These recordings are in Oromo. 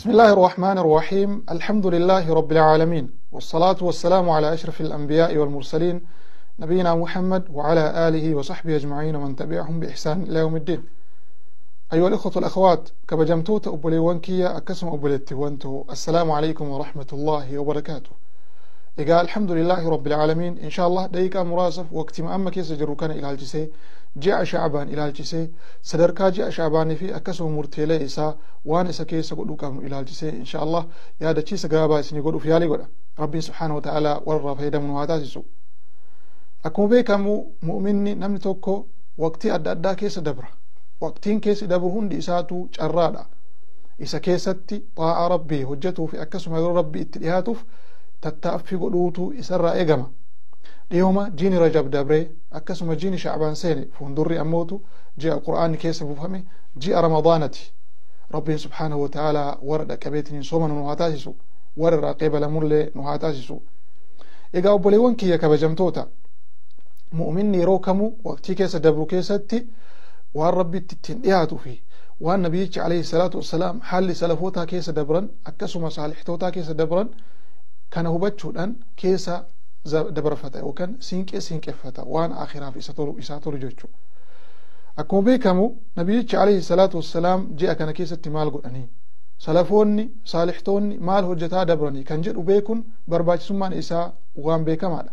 بسم الله الرحمن الرحيم. الحمد لله رب العالمين، والصلاة والسلام على أشرف الأنبياء والمرسلين، نبينا محمد وعلى آله وصحبه أجمعين ومن تبعهم بإحسان إلى يوم الدين. أيها الإخوة والأخوات، kabajamtoota obboleewwan kiyya akkasuma obboleettiiwwan too، السلام عليكم ورحمة الله وبركاته. Egaa الحمد لله رب العالمين، إن شاء الله daqiiqaa muraasaaf waqtii amma keessa jirru kana ilaalchisee, ji'a Shacbaan ilaalchisee, sadarkaa ji'a Shacbaanii fi akkasuma murteelee isaa, waan isa keessa godhuu qabnu ilaalchisee إن شاء الله yaadachiisa gabaabaa isinii godhuuf yaalii godha. Rabbiin سبحانه وتعالى warra fayyadamu nu haa taasisu. Akkuma beekamu, mu'minni namni tokko waqtii adda addaa keessa dabra. Waqtiin keessa dabru hundi isaatu carraadha. Isa keessatti xaa'aa Rabbii hojjetuu fi akkasuma yeroo Rabbii itti dhiyaatuuf tattaaffii godhuutu isarraa eegama. Dhiyooma jiini Rajab dabree, akkasuma jiini Shacbaan seene. Fuuldurri ammootu ji'a Qur'aanni keessa buufame, ji'a Ramadaanati. Rabbiin سبحانه وتعالى warra dhaqqabeetiin soomanu nu haa taasisu, warra irraa qeebalamullee nu haa taasisu. Egaa obboleewwan kiyya kabajamtoota, mu'minni yeroo kamuu waqtii keessa dabru keessatti waan Rabbitti ittiin dhiyaatuu fi waan Nabiyyichi عليه الصلاة والسلام haalli salafootaa keessa dabran, akkasuma saalixtootaa keessa dabran kana hubachuudhaan keessa dabarfata yookaan siinqee siinqeffata, waan akhiraaf isa tolu isaa tolu jechuudha. Akkuma beekamu, Nabiyyichi عليه الصلاة والسلام ji'a kana keessatti maal godhanii, salafoonni saalixtoonni maal hojjetaa dabranii kan jedhu beekuun barbaachisummaan isaa waan beekamaadha.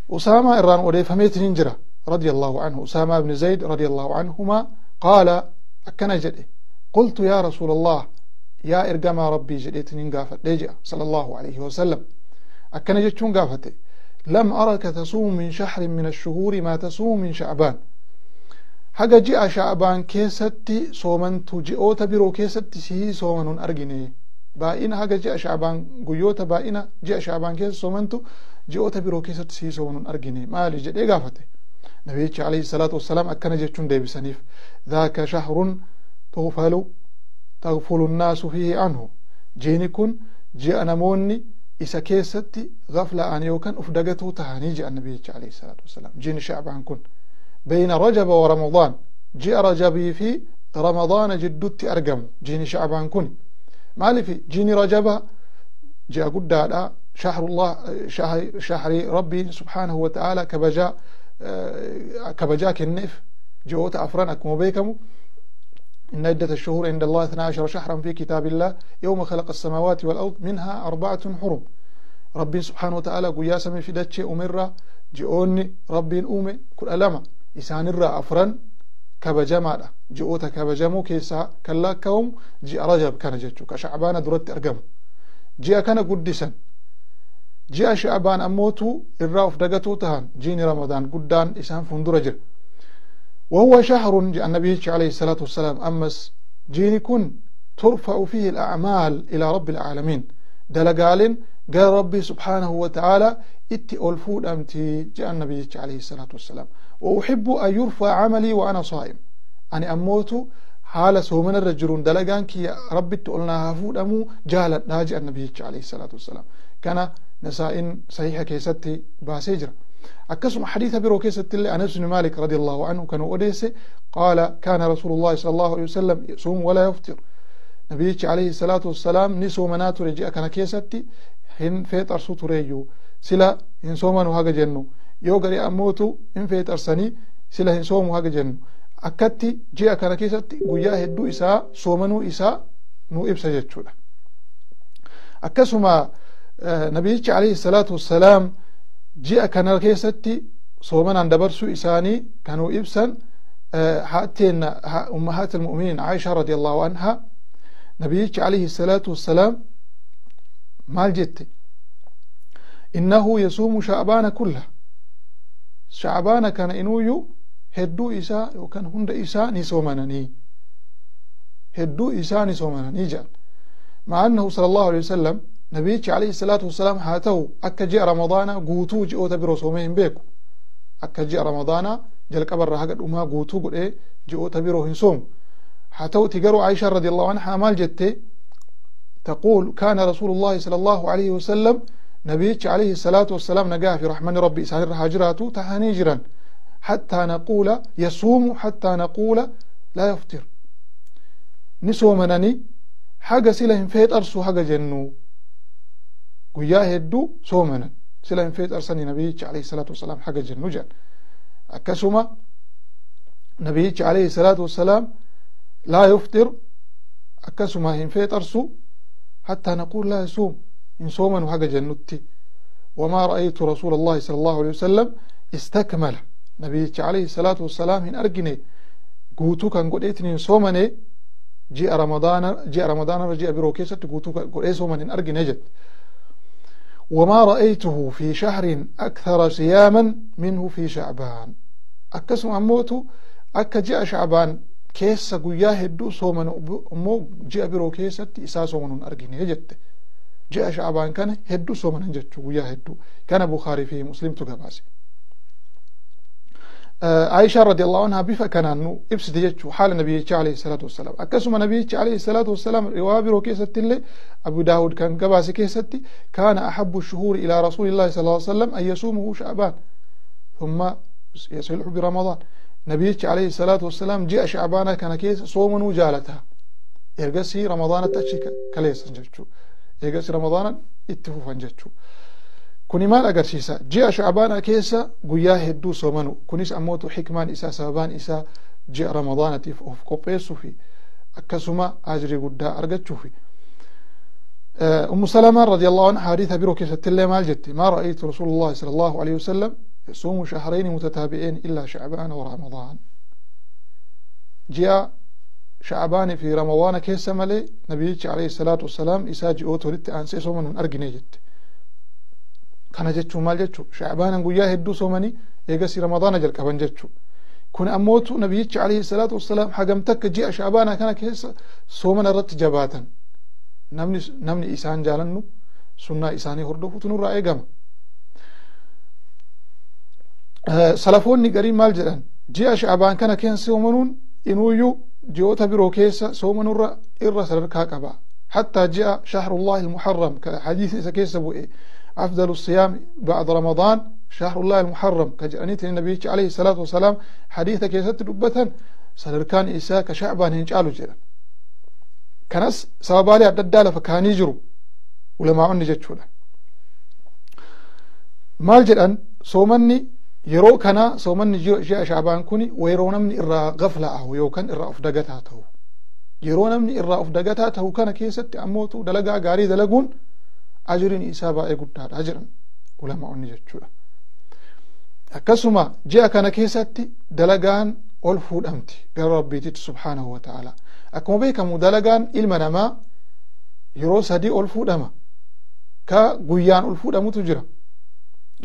Usaamaa irraan odeeffameetiin jira رضي الله عنه، أسامة بن زيد رضي الله عنهما قال، akkana jedhe: قلت يا رسول الله، yaa ergamaa Rabbii jedheetiin gaafadhee jedha صلى الله عليه وسلم. Akkana jechuun gaafate: لم أرك تصوم من شهر من الشهور ما تصوم من شعبان. Haga ji'a Sha'baan keessatti soomantu ji'oota biroo keessatti sihii soomanuun argine. Baay'ina haga ji'a Sha'baan, guyyoota baay'ina ji'a Sha'baan keessa soomantu ji'oota biroo keessatti sihii soomanuun argine, maali jedhee gaafate. Nabiyichi عليه الصلاة والسلام akkana jechuun deebisaniif: ذاك شهر تغفل تغفل الناس فيه عنه. Jiini kun ji'a namoonni isa keessatti gafla'an yookaan uf dagatuu tahanii ji'a Nabiyichi عليه الصلاة والسلام. Jiini Sha'baan kun بين رجب ورمضان، ji'a Rajabii fi Ramadaana jidduutti argamu jiini Sha'baan kun. Maaliif? Jiini Rajaba ji'a guddaadha, شهر الله, shahri Rabbiin سبحانه وتعالى kabajaa kenneef. Ji'oota afran akkuma beekamu: إن عدة الشهور عند الله 12 شهرا في كتاب الله يوم خلق السماوات والأرض منها أربعة حرم. ربي سبحانه وتعالى guyyaa samii fi dachee uumerraa ji'oonni Rabbiin uume 12, isaanirraa afran kabajamaadha. Ji'oota kabajamoo keessaa kan lakkaa'amu ji'a Rajab kana jechuu, ka Shacbaana duratti argamu. Ji'a kana guddisan, ji'a Shacbaan ammootu irraa of dagatuu tahan. Jiini Ramadaan guddaan isaan fuuldura jira. وهو شهر، جاء النبي عليه الصلاة والسلام أمس jiini kun ترفع فيه الأعمال إلى رب العالمين، dalagaaleen gara Rabbii سبحانه وتعالى itti ol fuudhamti جاء النبي عليه الصلاة والسلام. وأحب أن يرفع عملي وأنا صائم. Ani ammootu haala soomana irra jiruun dalagaan kiyya Rabbitti ol naa fuudhamuu jaaladhaa جاء النبي عليه الصلاة والسلام. Kana Nasaa'in sahiha keessatti baasee jira. Akkasuma xadiisa biroo keessatti illee Anas bin Maalik رضي الله عنه kan odeesse: قال كان رسول الله صلى الله عليه وسلم يصوم ولا يفطر. Nabiyichi عليه الصلاة والسلام ni soomanaa ture, ji'a kana keessatti hin feexarsu tureeyyuu. Sila hin soomanu haga jennu, yoo gari ammootu hin feexarsanii, sila hin soomu haga jennu, akkatti ji'a kana keessatti guyyaa hedduu isaa soomanuu isaa nu ibsa jechuudha. Akkasuma Nabiyichi عليه الصلاة والسلام ji'a kana keessatti soomanaan dabarsuu isaanii kanuu ibsan haatteen أمهات المؤمنين عائشة رضي الله عنها. Nabiyichi عليه الصلاة والسلام maal jette? إنه يصوم شعبان كله. Shacbaana kana inuuyyuu hedduu isaa yookaan hunda isaa ni soomananii, hedduu isaa ni soomananii jedhan. مع أنه صلى الله عليه وسلم، Nabiyichi عليه الصلاة والسلام haa ta'u akka ji'a Ramadaana guutuu ji'oota biroo soomee hin beeku. Akka ji'a Ramadaana jalqabarraa haga dhumaa guutuu godhee ji'oota biroo hin soomu. Haa ta'uti garuu Aisha رضي الله عنها maal jette? تقول: كان رسول الله صلى الله عليه وسلم، Nabiyichi عليه الصلاة والسلام nagaa fi rahmanni Rabbi isaanirra haa jiraatu tahanii jiran، حتى نقول يصوم حتى نقول لا يفطر. Ni soomananii Haga sila hin feexarsu haga jennu guyyaa hedduu soomanan sila hin feexarsanii nabiyyichi alayhi salaatu wassalaam haga jennu jedhan. Akkasuma nabiyyichi alayhi salaatu wassalaam laa yufxir, akkasuma hin feexarsu, hattaa naquul laa yasuum, hin soomanu haga jennutti. Wamaa ra'aytu rasuula allahi sala allahu alayhi wasallam istakmala, nabiyyichi alayhi salaatu wassalaam hin argine guutuu kan godheetin hin soomane ji'a Ramadaana, ji'a Ramadaanarra ji'a biroo keessatti guutuu godhee sooman hin argine jette. وما رأيته في شهر أكثر صياما منه في شعبان. أكسم أموتو أكا جاء شعبان كيسا قياه هدو صومن أمو جاء برو كيسا إسا صومن أرقين يجت جاء شعبان كان هدو صومن جت قياه هدو كان بخاري فيه مسلم تقباسي. عائشة رضي الله عنها بفا كان أنه إبسد جتشو حال النبي عليه الصلاة والسلام. أكسم النبي عليه الصلاة والسلام روابر كيسة اللي أبو داود كان قباس كيسة كان أحب الشهور إلى رسول الله صلى الله عليه وسلم أن يصومه شعبان ثم يصلح برمضان. نبي عليه الصلاة والسلام جاء شعبان كان كيس صوم جالتها إرقسي رمضان تأشي كليس جتشو إرقسي رمضان اتفوفا جتشو. Kuni maal agarsiisa? Ji'a Shacbaana keessa guyyaa hedduu soomanu. Kunis ammootu xikmaan isaa, sababaan isaa ji'a Ramadaanatiif of qopheessuu fi akkasuma ajrii guddaa argachuufi. أم سلمة رضي الله عنها حديث biroo keessatti maal jetti? ما رأيت رسول الله صلى الله عليه وسلم يصوم شهرين متتابعين إلا شعبان ورمضان. ji'a شعبان في رمضان keessa malee nabiyyichi عليه الصلاة والسلام isaa ji'oota walitti aansee sooman hin argine jette. Kana jechuun maal jechuu? Shacbaanan guyyaa hedduu soomanii eegasii Ramadaana jalqaban jechuu. Kun ammootu nabiyyichi alayhi salaatu wassalaam hagam takka ji'a Shacbaana kana keessa soomana irratti jabaatan. Namni isaan jaalannu sunnaa isaanii hordofuutu nurraa eegama. Salafoonni gariin maal jedhan? Ji'a Shacbaan kana keessa soomanuun inuuyyuu ji'oota biroo keessa soomanurra irra sadarkaa qaba. Hattaa ji'a shahrullahi almuharram ka hadiisni isa keessa bu'e أفضل الصيام بعد رمضان شهر الله المحرم كجأنيت النبي عليه الصلاة والسلام حديث كيست دبة سلركان إساء كشعبان هنجالو جدا كنس سببالي عبد الدالة فكان يجرو ولما عني جتشولا مال جدًا صومني يرو كنا صومني جاء شعبان كوني ويرو نمني إرى غفلة أو يوكان إرى أفدقتها تو يرو نمني إرى أفدقتها تو كان كيست أموتو دلقا غاري دلقون ajriin isaa baay'ee guddaadha jedhan ulamaa'onni jechuudha. Akkasuma ji'a kana keessatti dalagaan ol fuudhamti gara Rabbiititti subhaanahu wa ta'ala. Akkuma beekamu dalagaan ilma namaa yeroo sadii ol fuudhama. Ka guyyaan ol fuudhamutu jira.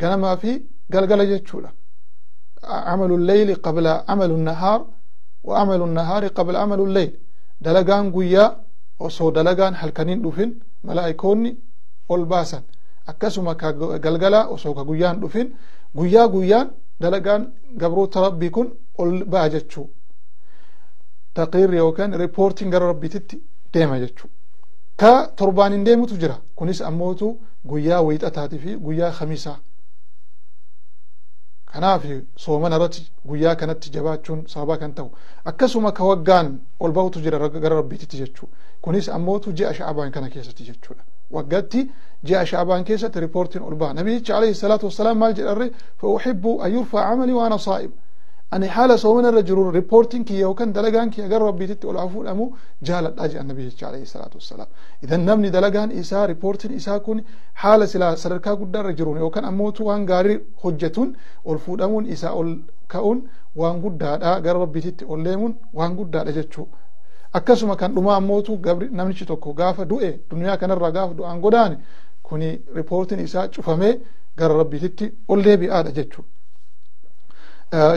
Ganamaa fi galgala jechuudha. Amalu leyli qabla amalu nahaar wa amalu nahaari qabla amalu leyl. Dalagaan guyyaa osoo dalagaan halkaniin dhufin malaa'ikoonni ol baasan. Akkasuma ka galgala osoo ka guyyaan dhufin guyyaa guyyaan dalagaan gabroota Rabbii kun ol ba'a jechuu. Taqiirri yookaan riippoortiin gara Rabbiititti deema jechuu. Ka torbaan hin deemutu jira. Kunis ammootu guyyaa wiixataatii fi guyyaa khamiisaa. Kanaaf soomana irratti guyyaa kanatti jabaachuun sababa kan ta'u. Akkasuma ka waggaan ol ba'utu jira gara Rabbiititti jechuu. Kunis ammootu ji'a Shacbaan kana keessatti jechuudha. Waggaatti ji'a Shacbaan keessatti riippoortiin ol ba'a. Nabiyyichi alayhi salaatu wassalaam maal jedharre? Fa uhibbu an yurfa'a amali wa ana saa'im. Ani haala soomana irra jiru riippoortiin kiyya yookaan dalagaan kiyya gara Rabbiititti ol fuudhamu jaaladha jedhan nabiyyichi alayhi salaatu wassalaam. Idan namni dalagaan isaa riippoortiin isaa kun haala silaa sadarkaa guddaa irra jiruun yookaan ammootu waan gaarii hojjetuun ol fuudhamuun isaa ol ka'uun waan guddaadha, gara Rabbiititti ol deemuun waan guddaadha jechuu. Akkasuma kan dhumaa ammootu namichi tokko gaafa du'e duniyaa kanarraa gaafa du'aan godaane kuni riippoortiin isaa cufamee gara Rabbiititti ol deebi'aadha jechuu.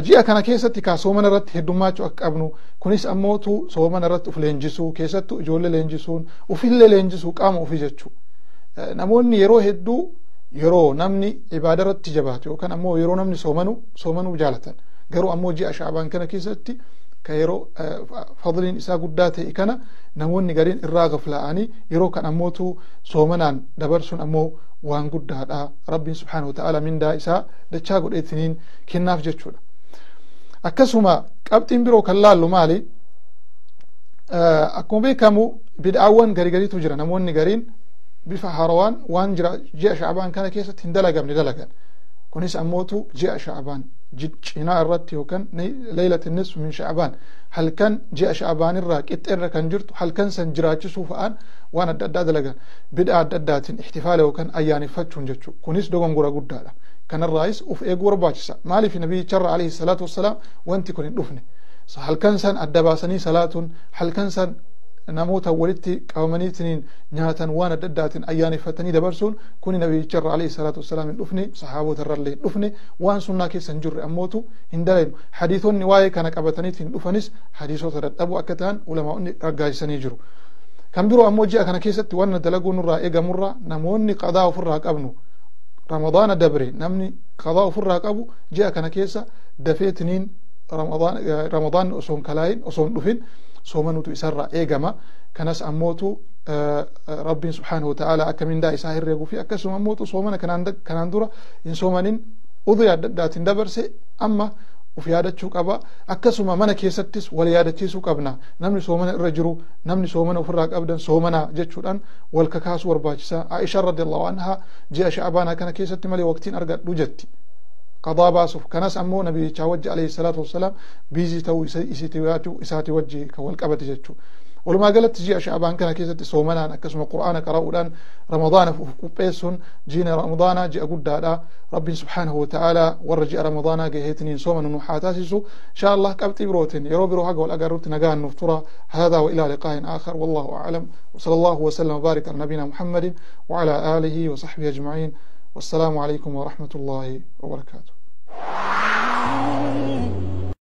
Ji'a kana keessatti kaa soomana irratti heddummaachuu akka qabnu, kunis ammootu soomana irratti uf leenjisuu, keessattuu ijoollee leenjisuun ufillee leenjisuu qaama ofii jechuu. Namoonni yeroo hedduu yeroo namni ibaada irratti jabaatu yookaan ammoo yeroo namni soomanuu jaalatan. Garuu ammoo ji'a Shacbaan kana keessatti ka yeroo fadliin isaa guddaa ta'e kana namoonni gariin irraa gafla'anii yeroo kan ammootu soomanaan dabarsuun ammoo waan guddaadha. Rabbiin subhaanahu wa ta'ala mindaa isaa dachaa godheetiniin kennaaf jechuudha. Akkasuma qabxiin biroo kan laallu maali? Akkuma beekamu Bid'aawwan garigariitu jira. Namoonni gariin bifa haarawaan waan jira ji'a Shacbaan kana keessatti hin dalagamne dalagan. Kunis ammootu ji'a Shacbaan cinaa irratti yookaan leylati nisf min Shacbaan, halkan ji'a Shacbaan irraa qixxeerra kan jirtu, halkan san jiraachisuu fa'aan waan adda addaa dalagan, bid'a adda addaatiin ihtifaala yookaan ayyaaneffachuun jechuu. Kunis dogongora guddaadha. Kanarraayis uf eeguu barbaachisa. Maaliif? Nabiyyicharra alayhi salaatu wassalaam wanti kun hin dhufne. Halkan san adda baasanii salaatuun, halkan san namoota walitti qabamaniitiin nyaatan waan adda addaatiin ayyaaneffatanii dabarsuun kuni nabiyyicharra alayhi salaatu wassalaam hin dhufne, sahaabota irrallee hin dhufne. Waan sunnaa keessa hin jirre ammootu hin dalaynu. Hadiisonni waa'ee kana qabataniitiin dhufanis hadiisota dadhabuu akka ta'an ulamaa'onni raggaasisanii jiru. Kan biroo ammoo ji'a kana keessatti waan dalaguu nurraa eegamurraa, namoonni qadaa ofirraa qabnu, Ramadaana dabre namni qadaa ofirraa qabu, ji'a kana keessa dafeetiniin Ramadaanni osoo hin kalaayin, osoo hin dhufin soomanuutu isarraa eegama. Kanas ammootu Rabbiin subhaanahu wata'aalaa akka mindaa isaa herreeguu fi akkasuma ammootu soomana kanaan dura hin soomanin udhrii adda addaatiin dabarse amma uf yaadachuu qaba. Akkasuma mana keessattis wal yaadachiisuu qabna. Namni soomana irra jiru, namni soomana ofirraa qabdan soomana jechuudhaan wal kakaasuu barbaachisa. Aishaa radiyallahu anhaa ji'a Sha'baanaa kana keessatti malee waqtiin argadhu jetti qadaa baasuuf. Kanas ammoo nabiyyichaa wajji alayhi salaatu wassalaam busy ta'uu isaati wajji kan wal qabate jechuu. Walumaa galatti ji'a Sha'baan kana keessatti soomanaan akkasuma Qur'aana qara'uudhaan Ramadaanaaf uf qopheessuun, ji'a Ramadaanaa ji'a guddaadha. Rabbiin subhaanahu wata'aalaa warra ji'a Ramadaanaa gaheetiniin soomanu nu haa taasisu insha Allah. Qabxii birootiin yeroo biroo haga wal agarrutti nagaan nuuf tura. هذا وإلى لقاء آخر، والله أعلم، وصلى الله وسلم وبارك على نبينا محمد وعلى آله وصحبه أجمعين، والسلام عليكم ورحمة الله وبركاته.